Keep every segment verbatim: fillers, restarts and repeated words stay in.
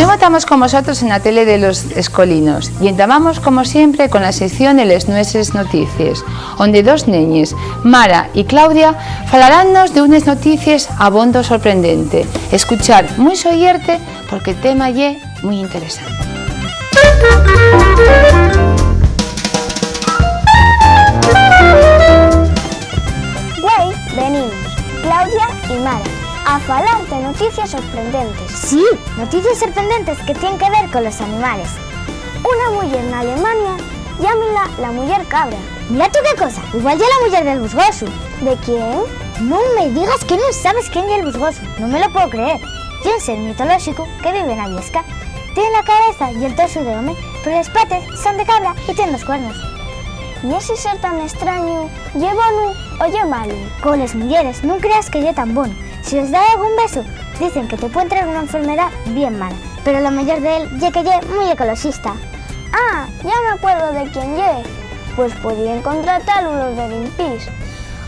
Nun matamos con vosotros en la tele de los escolinos y entamamos, como siempre, con la sección de les nueses noticies, onde dos neñes, Mara y Claudia, falarannos d'unes noticies abondo sorprendente. Escuchar mui soyerte, porque el tema ye mui interesante. Güei venimos, Claudia y Mara, a falar de noticies sorprendentes. Sí, noticies sorprendentes que tienen que ver con los animales. Una muyer en Alemania, llámenla la muyer cabra. Mira tú qué cosa, igual ye la muyer del busgosu. ¿De quién? Nun me digas que nun sabes quién ye el busgosu, nun me lo puedo creer. Ye un ser mitolóxicu que vive na Viesca. Tien la cabeza y el torsu d'home, pero les pates son de cabra y tien dos cuernos. ¿Y esi ser tan estrañu ye bonu o ye malu? Coles muyeres nun creas que ye tan bonu. Si les da algún besu, dicen que te puede traer una enfermedá bien mala, pero lo meyor de él ye que ye mui ecoloxista. Ah, ya m'acuerdo de quién ye. Pues podíen contratalu los de Greenpeace,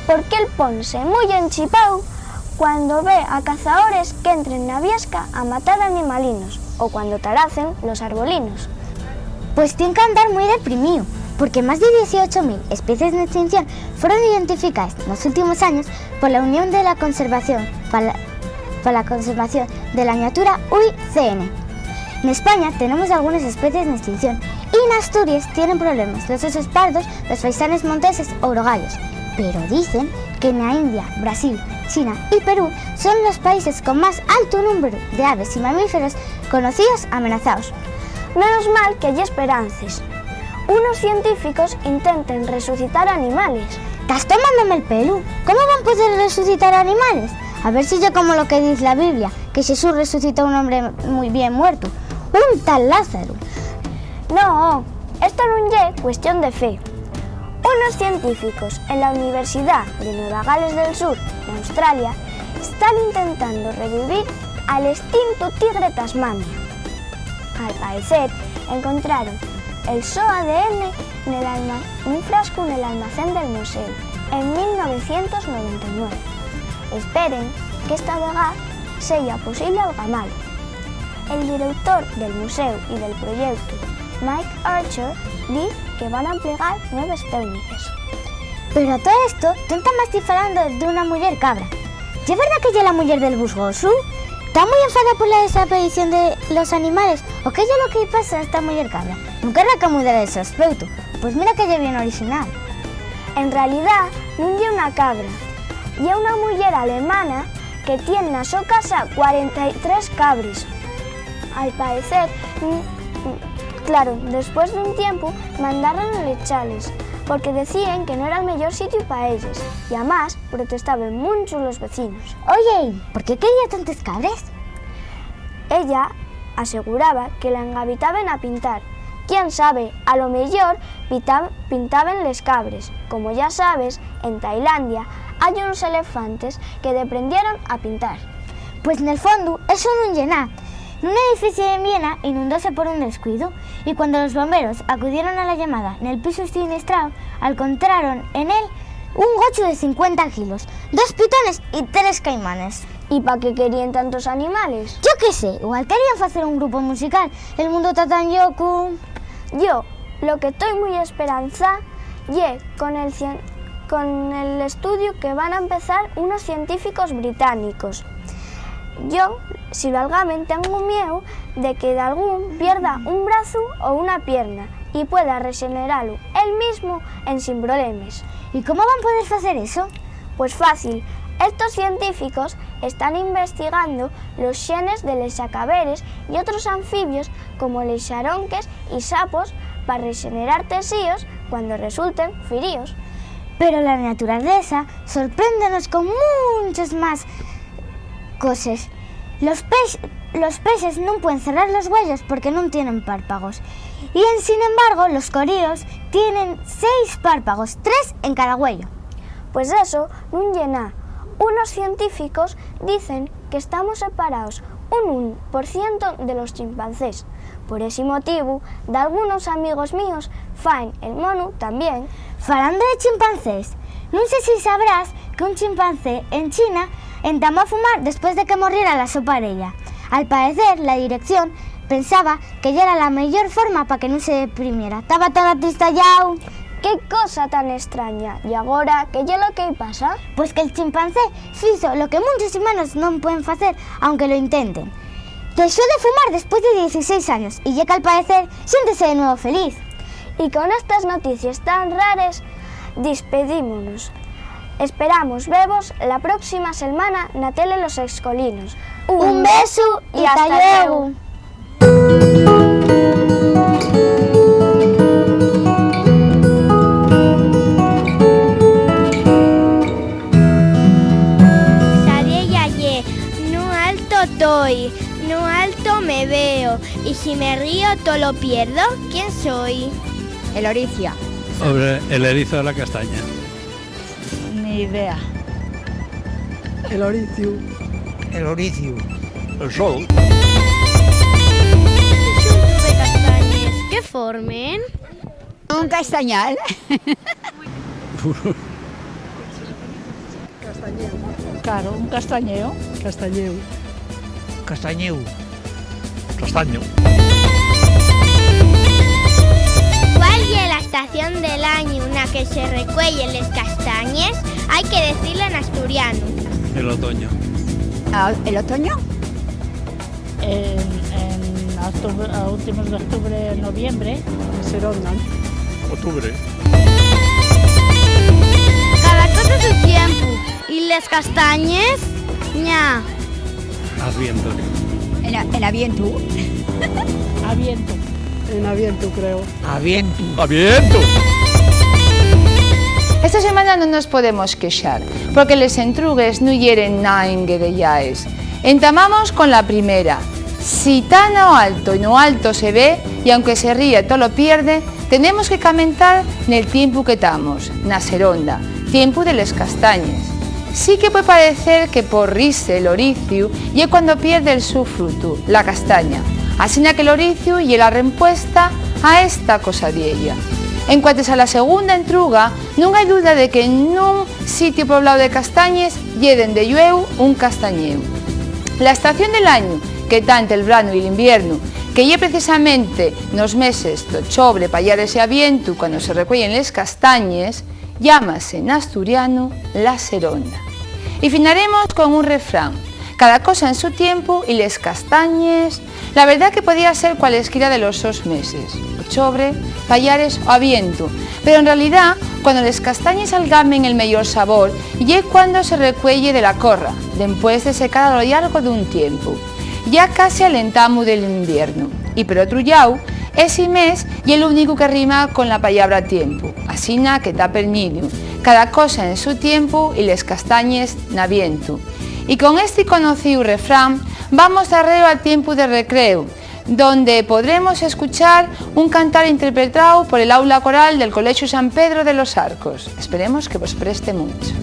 porque él ponse mui enchipáu cuando ve a cazadores qu'entren na Viesca a matar animalinos o cuando taracen los arbolinos. Pues tien qu'andar mui deprimíu, porque más de dieciocho mil especies n'extinción foron identificaes nos últimos años pola Unión de la Conservación, pa la, pa la Conservación de la Natura, U I C N. N'España tenemos algunes especies n'extinción y n'Asturies tienen problemes los osos pardos, los faisanes monteses o los gallos. Pero dicen que na India, Brasil, China y Perú son los países con más altu númberu de aves y mamíferos conocíos amenazaos. Menos mal que hai esperances. Unos científicos intenten resucitar animales. ¿Tas tomándome el pelu? ¿Cómo van poder resucitar animales? A ver si ye como lo que diz la Biblia, que Xesús resucitó a un hombre mui bien muertu, un tal Lázaru. No, esto nun ye cuestión de fe. Unos científicos en la Universidad de Nueva Gales del Sur, en Australia, están intentando revivir al extinto tigre Tasmania. Al paecer, encontraron el so A D N nel alma-, nun frascu nel almacén del museu en mil novecientos noventa y nueve. Esperen qu'esta vegá seya posible algamalo. El director del museu y del proyeutu, Mike Archer, di que van a emplegar nueves técniques. Pero a todo esto, ¿quién ta más falando d'una muyer cabra? ¿Ye verdá que ye la muyer del busgosu? ¿Ta mui enfadá pola desaparición de los animales? ¿O qué ye lo que pasa a esta muyer cabra? Nun querrá camudar el so aspeutu. Pues mira que ye bien orixinal. En realidá, nun ye una cabra. Ye una muyer alemana que tien na so casa cuarenta y tres cabres. Al paecer, mm, mm, claro, después d'un tiempu mandaron a lechales, porque decíen que no era el meyor sitiu pa elles, y amás protestaben muncho los vecinos. Oye, ¿por qué quería tantes cabres? Ella aseguraba que la engabitaben a pintar. Quién sabe, a lo meyor pita-, pintaben les cabres. Como ya sabes, en Tailandia hai unos elefantes que deprendieron a pintar. Pues nel fondu, eso nun ye ná. Nun edificio en Viena inundóse por un descuidu, y cuando los bomberos acudieron a la llamada nel pisu siniestrao, alcontraron en él un gochu de cincuenta kilos, dos pitones y tres caimanes. ¿Y pa qué queríen tantos animales? Yo qué sé, igual queríen facer un grupo musical, el mundu ta tan llocu. Yo, lo que toi mui esperanzá ye con el cien-, con el estudiu que van a empezar unos científicos británicos. Yo, si valgamen, tengo mieu de que dalgún pierda un brazu o una pierna y pueda rexeneralu él mismu ensin problemes. ¿Y cómo van poder facer eso? Pues fácil, estos científicos están investigando los xenes de les xacaberes y otros anfibios, como les xaronques y sapos, pa rexenerar tesíos cuando resulten firíos. Pero la naturaleza sorpréndenos con munches más coses. Los pex-, los pexes nun pueden cerrar los güeyos porque nun tienen párpagos. Y, ensin embargo, los coríos tienen seis párpagos, tres en cada güeyo. Pues eso nun ye ná. Unos científicos dicen que estamos separaos un un por cientu de los chimpancés. Por esi motivu, dalgunos amigos míos faen el monu tamién. Falando de chimpancés, nun sé si sabrás que un chimpancé en China entamó a fumar después de que morriera la so pareya. Al paecer, la dirección Pensaba que yera la meyor forma pa que nun se deprimiera. Taba tan atristalláu. ¡Qué cosa tan estraña! ¿Y agora qué ye lo que-y pasa? Pues que'l chimpancé fizo lo que munchos humanos non pueden facer, aunque lo intenten. Dexó de fumar después de dieciséis años y ye qu'al paecer siéntese de nuevo feliz. Y con estas noticies tan rares, dispedímonos. Esperamos vevos la próxima selmana na tele Los Escolinos. Un besu y hasta luego. Salié y hallé, nun alto toi, nun alto me veo, y si me río, tolo pierdo, ¿quién soi? El Oricio. Sobre el erizo de la castaña. Ni idea. El Oriciu. El Oriciu. El sol. ¿Qué formen? Un castañal. Claro, un castañeo. Castañeu. Castañeu. Castaño. ¿Cuál ye la estación del añu na que se recueyen les castañes? Hai que decilo en asturianu. El otoño. Ah, ¿el otoño? En, en octubre, a últimos de octubre, noviembre. Se rondan. Octubre. Cada cosa a su tiempu. ¿Y les castañes? Ña. Adviento. En a-, en avientu. Aviento. En avientu, creo. Avientu. Avientu. Esta semana nun nos podemos quexar, porque les entrugues nun yeren na enguedellaes. Entamamos con la primera. Si ta no alto y no alto se ve, y aunque se ríe, tolo pierde, tenemos que camentar nel tiempu que tamos, na seronda, tiempu de les castañes. Sí que pue parecer que por rise l'oriciu ye cuando pierde el su frutu, la castaña. Asina que l'oriciu ye la rempuesta a esta cosa vieya. En cuantes a la segunda entruga, nun hai duda de que nun sitiu poblao de castañes ye, dende llueu, un castañeu. La estación del añu que ta ente el branu y l'inviernu, que ye precisamente nos meses d'ochobre, payares y avientu, cuando se recueyen les castañes, llámase n'asturianu la seronda. Y finaremos con un refrán: cada cosa en su tiempu y les castañes. La verdá que podía ser cualesquiera de los sos meses, ochobre, payares o avientu, pero en realidá, cuando les castañes algamen el meyor sabor, ye cuando se recueye de la corra, dempués de secar a lo llargo d'un tiempu. Ya casi al entamu del inviernu. Y per otru llau, esi mes ye l'únicu que rima con la pallabra tiempu, asina que ta permitido. Cada cosa en su tiempu y les castañes n'avientu. Y con esti conocíu refrán, vamos darrero al tiempu de recreu, donde podremos escuchar un cantar interpretao por el aula coral del Colexu San Pedro de los Arcos. Esperemos que vos preste muncho.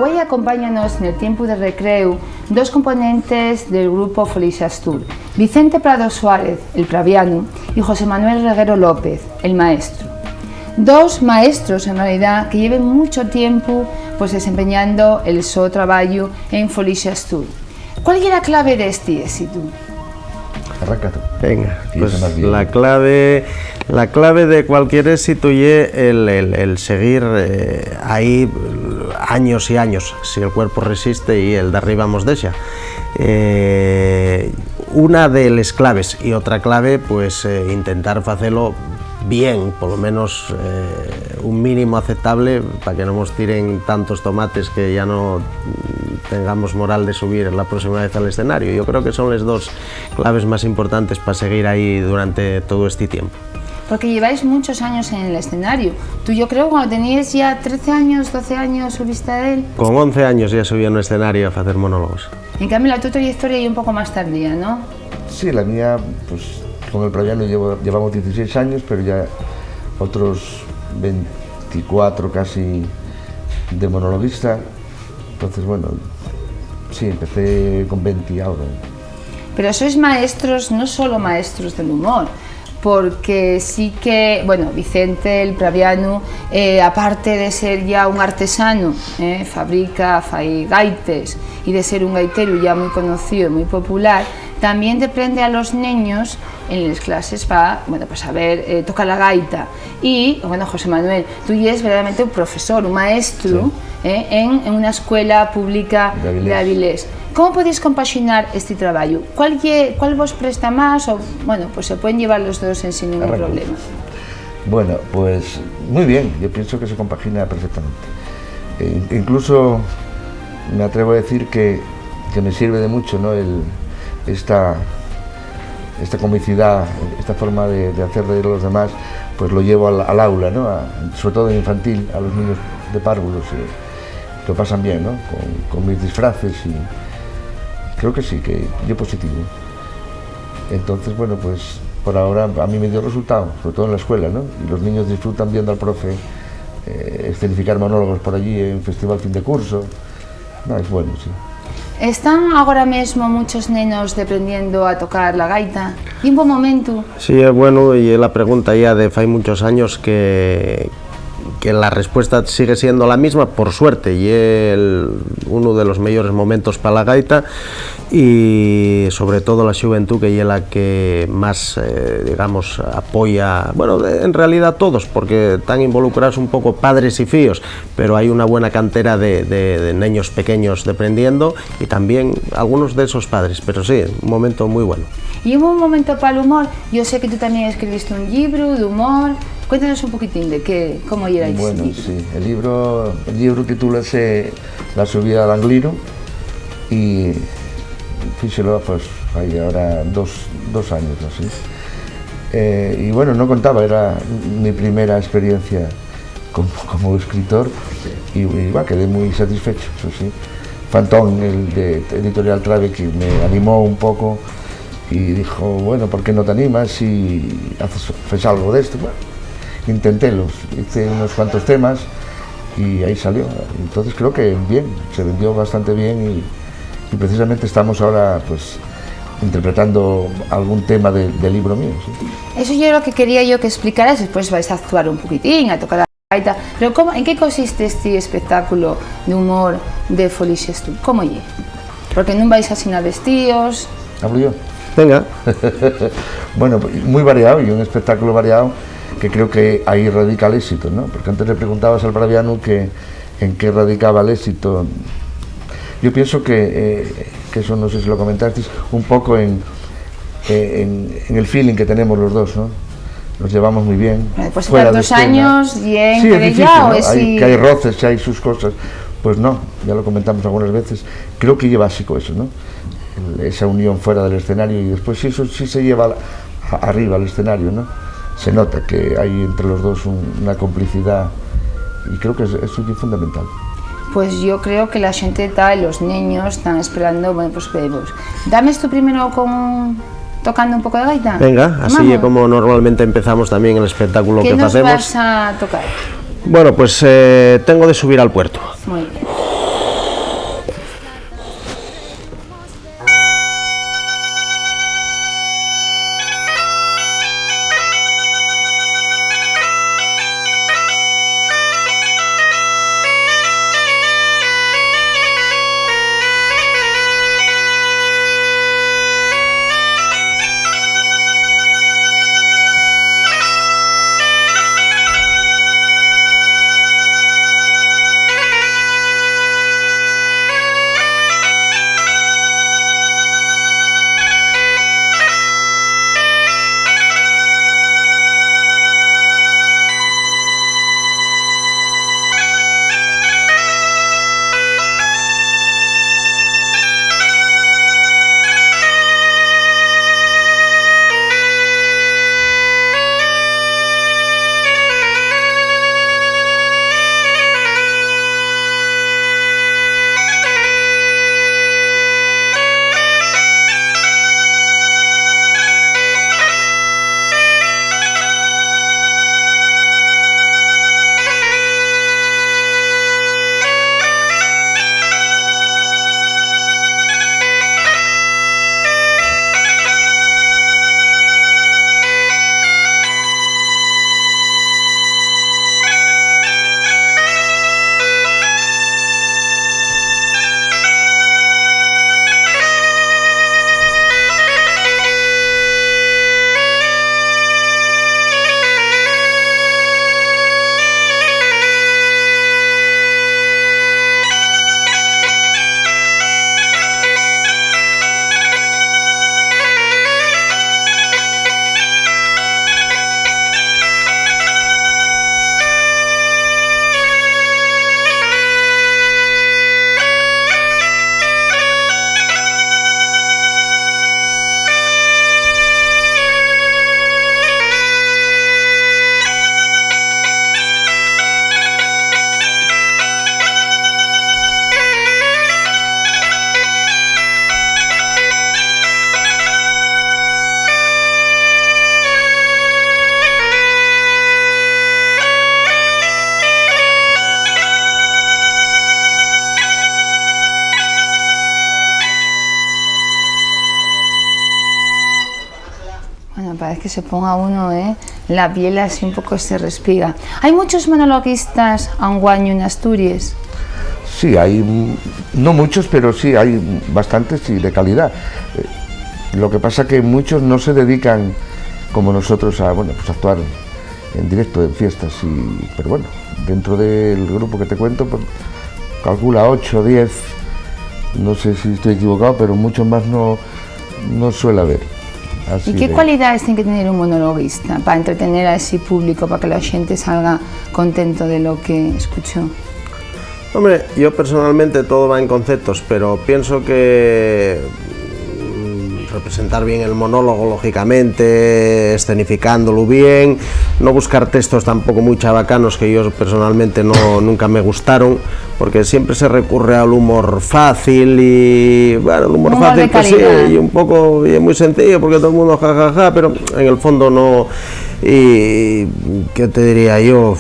Güei acompáñanos nel tiempu de recréu dos componentes del grupu Folixa Astur, Vicente Prado Suárez, el pravianu, y José Manuel Reguero López, el maestru. Dos maestros, en realidá, que lleven mucho tiempu, pues, desempeñando el so trabayu en Folixa Astur. ¿Cuál ye la clave d'esti ésitu? Arranca tú. Venga, que pues más bien. La clave, la clave de cualquier éxito ye el, el, el seguir, eh, ahí años y años. Si el cuerpo resiste y el d'arriba mos dexa. Eh, una de les claves, y otra clave, pues, eh, intentar facelo bien, por lo menos, eh, un mínimo aceptable, pa que no mos tiren tantos tomates que ya no, mm, tengamos moral de subir la próxima vez al escenario. Yo creo que son les dos claves más importantes pa seguir ahí durante todo este tiempo. Porque lleváis muchos años en el escenario. Tú, yo creo, cuando tenías ya trece años, doce años, subiste a él. Con once años ya subí a un escenario a facer monólogos. En cambio, la tu trayectoria ye un poco más tardía, ¿no? Sí, la mía, pues, con el pravianu llevo, llevamos dieciséis años, pero ya otros veinticuatro casi de monologuista. Entonces, bueno, sí, empecé con veinte y algo. Pero sois maestros, no solo maestros del humor, porque sí que, bueno, Vicente, el pravianu, eh, aparte de ser ya un artesanu, eh, fabrica, fai gaites, y de ser un gaiteru ya muy conocido y muy popular, también te prende a los neños en les clases pa, bueno, pa saber, eh, tocar la gaita. Y, bueno, José Manuel, tú yes verdaderamente un profesor, un maestru, sí, eh, en, en una escuela pública de Avilés. De Avilés. ¿Cómo podéis compaxinar este trabajo? ¿Cuál ye, cuál vos presta más? O, bueno, pues se pueden llevar los dos en sin ningún problema. Arranco. Bueno, pues muy bien, yo pienso que se compagina perfectamente. E in-, incluso me atrevo a decir que, que me sirve de mucho, ¿no? El, esta, esta comicidad, esta forma de, de hacer reír a los demás, pues lo llevo al, al aula, ¿no? A, sobre todo en infantil, a los niños de párvulos, eh, lo pasan bien, ¿no? Con, con mis disfraces y creo que sí, que yo positivo. Entonces, bueno, pues por ahora a mí me dio resultado, sobre todo en la escuela, ¿no? Y los niños disfrutan viendo al profe, eh, escenificar monólogos por allí en festival fin de curso. No, es bueno, sí. ¿Están agora mesmo muchos nenos deprendiendo a tocar la gaita? ¿Ye un bon momentu? Sí, es bueno, y la pregunta ya de fai muchos años que, que la respuesta sigue siendo la misma, por suerte, y el, uno de los mejores momentos pa la gaita, y sobre todo la xuventú, que ye la que más, eh, digamos, apoya, bueno, de, en realidad todos, porque están involucrados un poco padres y fíos, pero hay una buena cantera de, de, de neños pequeños deprendiendo, y también algunos de esos padres, pero sí, un momento muy bueno. ¿Y un buen momento pa'l humor? Yo sé que tú también escribiste un libro de humor. Cuéntanos un poquitín de qué, cómo era ese libro. Bueno, sí, el libro, el libro titúlase La subida al Angliru y fíxelo, pues, hai ahora dos, dos años o así. Eh, y bueno, no contaba, era mi primera experiencia como, como escritor y, y, va, quedé muy satisfecho, eso sí. Fue Antón, el de Editorial Trave, que me animó un poco y dijo: "Bueno, ¿por qué no te animas y haces, haces algo de esto?". Bueno, intentélo, hice unos cuantos temas y ahí salió. Entonces creo que bien, se vendió bastante bien y, y precisamente estamos ahora, pues, interpretando algún tema de, del libro mío, sí. Eso ye lo que quería yo que explicaras, después vais a actuar un poquitín, a tocar la gaita. Pero ¿cómo, en qué consiste este espectáculo de humor de Folixa Astur? ¿Cómo ye? Porque nun vais asina vestíos. ¿Hablo yo? Venga. Bueno, pues, muy variado y un espectáculo variado que creo que ahí radica el éxito, ¿no? Porque antes le preguntabas al pravianu que en qué radicaba el éxito. Yo pienso que, eh, que eso, no sé si lo comentasteis, un poco en, eh, en, en el feeling que tenemos los dos, ¿no? Nos llevamos muy bien. Bueno, pues, fuera de tantos escena. Años, bien. Sí, es difícil, ¿no? Hay, que hay roces, que hay sus cosas. Pues no, ya lo comentamos algunas veces. Creo que es básico eso, ¿no? El, esa unión fuera del escenario y después sí, eso sí se lleva al, a, arriba al escenario, ¿no? Se nota que hay entre los dos un, una complicidad y creo que es, eso es fundamental. Pues yo creo que la xente ta, los neños están esperando, bueno, pues, vevos. Dame esto primero con, tocando un poco de gaita. Venga, así es como normalmente empezamos también el espectáculo que hacemos. ¿Qué nos vas a tocar? Bueno, pues, eh, tengo de subir al puerto. Muy bien. Que se ponga uno, ¿eh? La piel así un poco se respiga. ¿Hay muchos monologuistas anguaño en Asturias? Sí, hay, mm, no muchos, pero sí hay bastantes y de calidad. Eh, lo que pasa que muchos no se dedican como nosotros a, bueno, pues actuar en directo, en fiestas, y, pero bueno, dentro del grupo que te cuento, pues, calcula ocho, diez, no sé si estoy equivocado, pero mucho más no, no suele haber. Así ¿Y qué de- cualidades tiene que tener un monologuista para entretener a ese público, para que la gente salga contento de lo que escuchó? Hombre, yo personalmente todo va en conceptos, pero pienso que mm, representar bien el monólogo, lógicamente, escenificándolo bien, no buscar textos tampoco muy chabacanos que yo personalmente no, nunca me gustaron, porque siempre se recurre al humor fácil y, bueno, el humor, Humor de fácil, pues sí, calidad. Y un poco, y es muy sencillo porque todo el mundo jajaja, pero en el fondo no. Y, ¿qué te diría yo?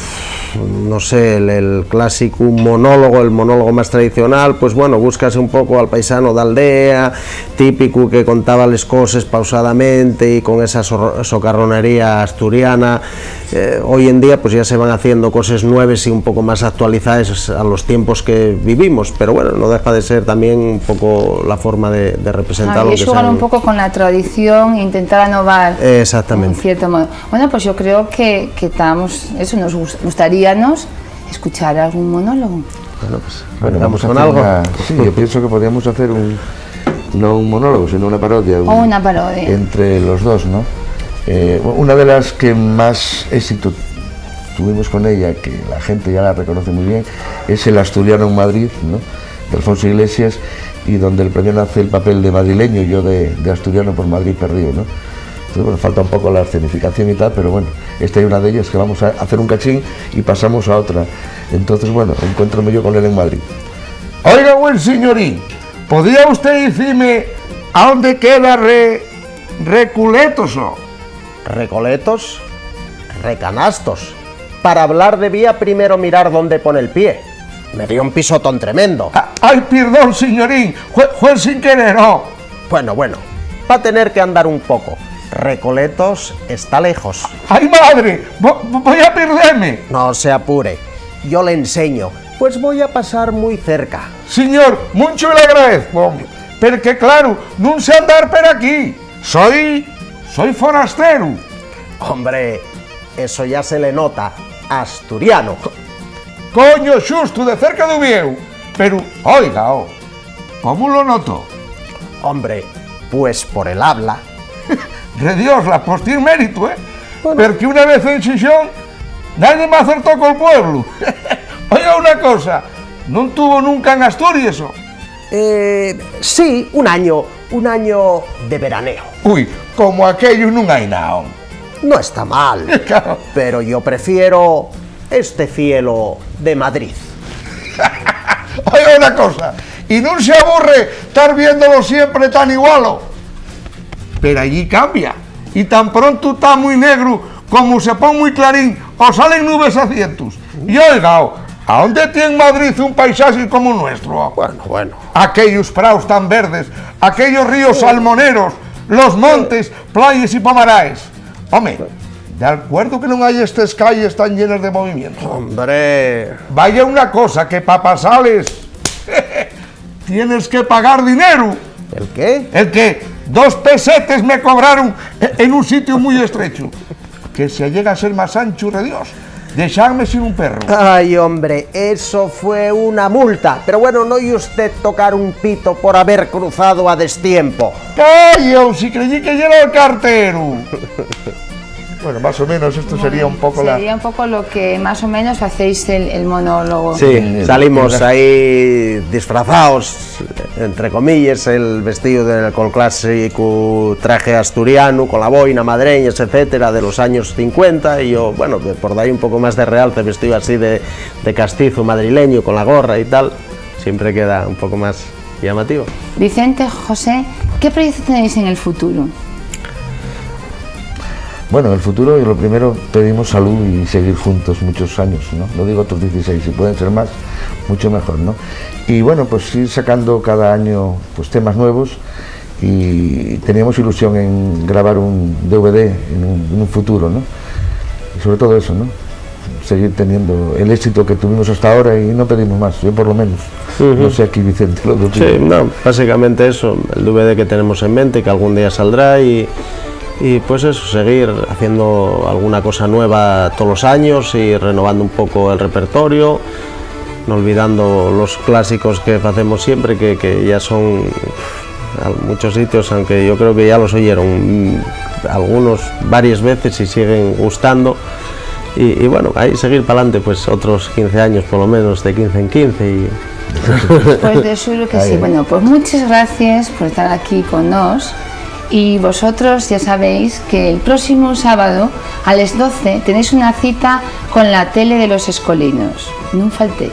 No sé, el, el clásico monólogo, el monólogo más tradicional, pues bueno, buscas un poco al paisano de aldea, típico que contaba las cosas pausadamente y con esa sor- socarronería asturiana. Eh, hoy en día, pues ya se van haciendo cosas nuevas y un poco más actualizadas a los tiempos que vivimos, pero bueno, no deja de ser también un poco la forma de, de representar Ah, lo y que es jugar sea. Un poco con la tradición e intentar innovar Exactamente. En cierto modo. Bueno, pues yo creo que, que estamos, eso, nos gust- gustaríanos escuchar algún monólogo. Bueno, pues Bueno, vamos a con hacer algo. Una- sí, yo pienso que podríamos hacer un, no un monólogo, sino una parodia. Un- O una parodia. Entre los dos, ¿no? Eh, una de las que más éxito tuvimos con ella, que la gente ya la reconoce muy bien, es El Asturiano en Madrid, ¿no? De Alfonso Iglesias, y donde el premio hace el papel de madrileño y yo de, de asturiano por Madrid perdido, ¿no? Entonces, bueno, falta un poco la escenificación y tal, pero bueno, esta es una de ellas que vamos a hacer un cachín y pasamos a otra. Entonces, bueno, encuéntrome yo con él en Madrid. Oiga, buen señorín, ¿podría usted decirme a dónde queda re, Reculetoso? Recoletos, recanastos. Para hablar debía primero mirar dónde pone el pie. Me dio un pisotón tremendo. Ah, ay, perdón, señorín, fue, fue sin querer, ¿no? Bueno, bueno, va a tener que andar un poco. Recoletos está lejos. Ay, madre, vo- vo- voy a perderme. No se apure, yo le enseño, pues voy a pasar muy cerca. Señor, mucho le agradezco, hombre, porque claro, no sé andar por aquí. Soy, soy forastero. Hombre, eso ya se le nota, asturiano. Coño, xusto de cerca de Uvieu. Pero, oiga, oh, ¿cómo lo notó? Hombre, pues por el habla. Re Dios, la pues tiene mérito, ¿eh? Porque una vez en Xixón, nadie me acertó col pueblo. Oiga una cosa, ¿no tuvo nunca en Asturias eso? Eh, sí, un año, un año de veraneo. Uy, como aquello no hay nada. No está mal, Claro. Pero yo prefiero este cielo de Madrid. Oiga una cosa, ¿y no se aburre estar viéndolo siempre tan igualo? Pero allí cambia, y tan pronto está muy negro como se pone muy clarín o salen nubes a cientos. Y oiga, ¿a dónde tiene Madrid un paisaje como el nuestro? Bueno, bueno. Aquellos praos tan verdes, aquellos ríos salmoneros, los montes, playas y pomaraes. Home, de acuerdo que no hay estas calles tan llenas de movimiento. Hombre. Vaya una cosa, que pa pasales tienes que pagar dinero. ¿El qué? El que dos pesetes me cobraron en un sitio muy estrecho. Que se llega a ser más ancho, re Dios. Dejarme sin un perro. Ay, hombre, eso fue una multa. Pero bueno, no y usted tocar un pito por haber cruzado a destiempo. Calla, si creí que ya era el cartero. Bueno, más o menos esto sería un poco la... Sería un poco lo que más o menos hacéis el, el monólogo. Sí, salimos ahí disfrazados, entre comillas, el vestido del col clásico traje asturiano, con la boina, madreñas, etcétera, de los años cincuenta, y yo, bueno, por dar un poco más de realce, vestido así de, de castizo madrileño, con la gorra y tal, siempre queda un poco más llamativo. Vicente, José, ¿qué proyectos tenéis en el futuro? Bueno, en el futuro lo primero pedimos salud y seguir juntos muchos años, ¿no? No digo otros dieciséis, si pueden ser más, mucho mejor, ¿no? Y bueno, pues ir sacando cada año, pues, temas nuevos Y teníamos ilusión en grabar un D V D en un, en un futuro, ¿no? Y sobre todo eso, ¿no? Seguir teniendo el éxito que tuvimos hasta ahora y no pedimos más, yo por lo menos. No sé aquí Vicente lo que Sí, opina. No, básicamente eso, el D V D que tenemos en mente, que algún día saldrá y, y pues eso, seguir haciendo alguna cosa nueva todos los años y renovando un poco el repertorio, no olvidando los clásicos que hacemos siempre, que, que ya son a muchos sitios, aunque yo creo que ya los oyeron mm, algunos varias veces y siguen gustando. Y, y bueno, ahí seguir para adelante, pues otros quince años por lo menos, de quince en quince. Y Pues de seguro que sí. Ahí. Bueno, pues muchas gracias por estar aquí con nos. Y vosotros ya sabéis que el próximo sábado a las doce tenéis una cita con la tele de los escolinos. No faltéis.